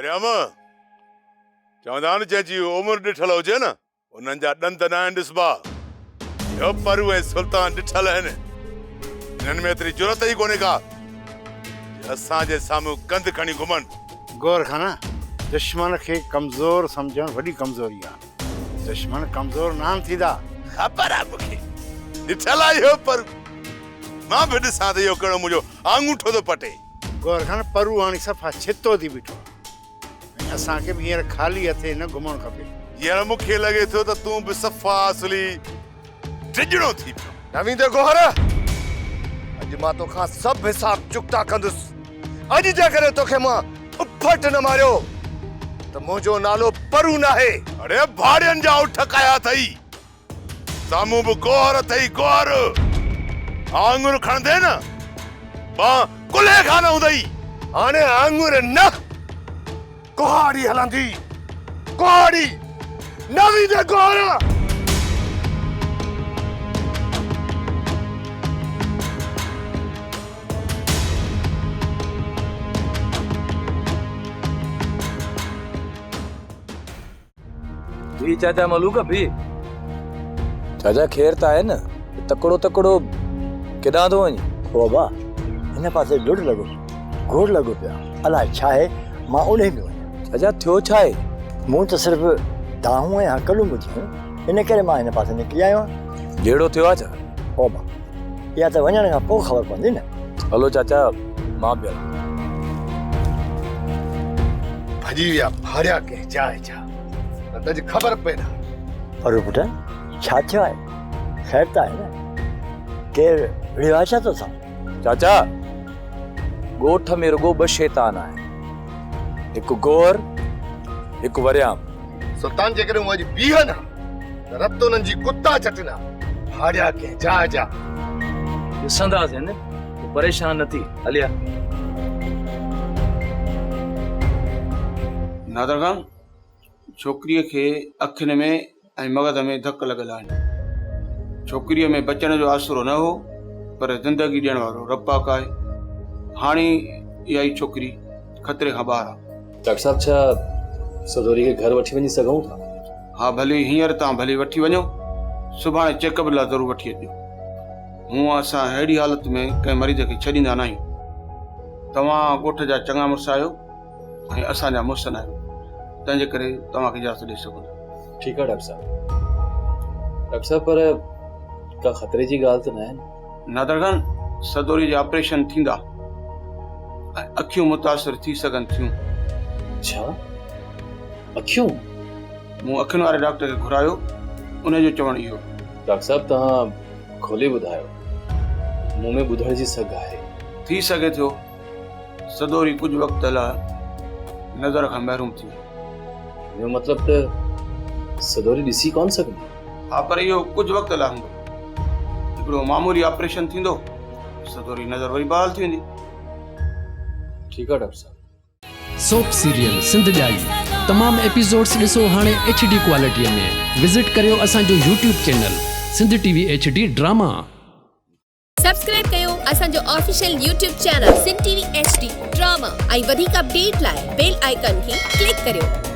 وريام، چوندا آهن جنهن جي عمر ڏٺل هجي نه، انهن جا ڏند ناهن ڏسبا. اهو پرو ۽ سلطان ڏٺل آهن. انهن ۾ ايتري جرئت ئي ڪونهي ڪا، جي اسان جي سامهون ڪنڌ کڻي گهمن. گوهر خان، دشمن کي ڪمزور سمجهڻ وڏي ڪمزوري آهي. دشمن ڪمزور ناهن ٿيندا. خبر آهي مون کي. ڏٺل آهي اهو پرو. مان به ڏسان ته اهو ڪهڙو منهنجو آڱوٺو ٿو پٽي. گوهر خان، پرو هاڻي صفا ڇتو ٿي بيٺو آهي. ۽ اسان کي به هينئر خالي هٿين نه گهمڻ کپي. هينئر مون کي لڳي ٿو ته تون به صفا اصلي ڊڄڻو ٿي پيو. نه ويندين گوهر! اڄ مان توکان سڀ حساب چڪتا ڪندس. اڄ جيڪڏهن توکي مان اڦٽ نه ماريو ته منهنجو نالو پرو ناهي. اڙي ڀاڙين جا اٺ ڪاهيا اٿئي. سامهون به گوهر اٿئي گوهر. آڱر کڻندين نه ٻانهن ڪلهي کان نه هوندئي. هاڻي آڱر نه ڪهاڙي هلندي ڪهاڙي نه ويندي گوهر. بيھ چاچا ملوڪ بيھ. چاچا خير ته آهي نه تڪڙو تڪڙو ڪيڏانهن ٿو وڃين؟ او ابا هن پاسي لڙ لڳو پيو گوڙ لڳو پيو آهي الاء ڇا آهي مان اوڏهين پيو وڃان. چاچا ٿيو ڇا آهي؟ مون ته صرف دانهون ۽ هڪلون ٻڌيون ان ڪري مان هن پاسي نڪري آيو آهيان. جهيڙو ٿيو آهي ڇا؟ او ابا اها ته وڃڻ کان پوء خبر پوندي نه. هلو چاچا مان به هلان. ڀڄي ويا ڀاڙيا ڪنهن جاء جا نه ته اڄ خبر پئي نه. پر پٽ ڇا ٿيو آهي؟ خير ته آهي نه؟ ڪير وڙهيو آهي ڇا توسان؟ چاچا ڳوٺ ۾ رڳو ٻه شيطان آهن هڪ گوهر هڪ وريام. سلطان جيڪڏهن هو اڄ بيهن ها ته رت انهن جي ڪتا چٽن ها. ڀاڙيا ڪنهن جاء جا. ڏسنداسين تون پريشان نه ٿي هليا. نادر خان، ڇوڪريء کي اکين ۾ ۽ مغز ۾ ڌڪ لڳل آهن. ڇوڪريء ۾ بچڻ جو آسرو نه هو، پر زندگي ڏيڻ وارو رب پاڪ آهي. هاڻي اها ئي ڇوڪري خطري کان ٻاهر آهي. ڊاڪٽر صاحب ڇا سدوري کي گهر وٺي وڃي سگهون ٿا؟ ها ڀلي هينئر توهان ڀلي وٺي وڃو، سڀاڻي چيڪ اپ لاء ضرور وٺي اچجو. هونء اسان اهڙي حالت ۾ ڪنهن مريض کي ڇڏيندا ناهيون. توهان ڳوٺ جا چڱا مڙس آهيو ۽ اسان جا محسن آهيو، تنهن جي ڪري توهان کي اجازت ڏئي سگهون ٿا. ٺيڪ آهي ڊاڪٽر صاحب. ڊاڪٽر صاحب پر ڪا خطري جي ڳالهه ته ناهي نه؟ نادر خان، سدوري جا آپريشن ٿيندا ۽ اکيون متاثر ٿي سگهن ٿيون. ڇا؟ اکيون؟ مون اکين واري ڊاڪٽر کي گهرايو، ان جو چوڻ اهو. ڊاڪٽر صاحب توهان کولي ٻڌايو، مون ۾ ٻڌڻ جي سگهه آهي. ٿي سگهي ٿو سدوري ڪجهه وقت لاء نظر کان محروم ٿي وڃي. اهو مطلب ته سدوري ڏسي ڪونه سگهندي؟ ها پر اهو ڪجهه وقت لاء هوندو. هڪڙو معمولي آپريشن ٿيندو، سدوري نظر وري بحال ٿي ويندي. ٺيڪ آهي ڊاڪٽر صاحب. سوپ سيريل سنڌ ڄائي تمام ايپيسوڊس ڏسو هاڻي ايڇ ڊي ڪوالٽي ۾ وزٽ ڪريو اسان جو YouTube channel Sindh T V H D drama. Subscribe ڪيو اسان جو official YouTube channel Sindh T V H D drama ۽ وڌيڪ اپڊيٽ لاء بيل آئيڪان کي ڪلڪ ڪريو.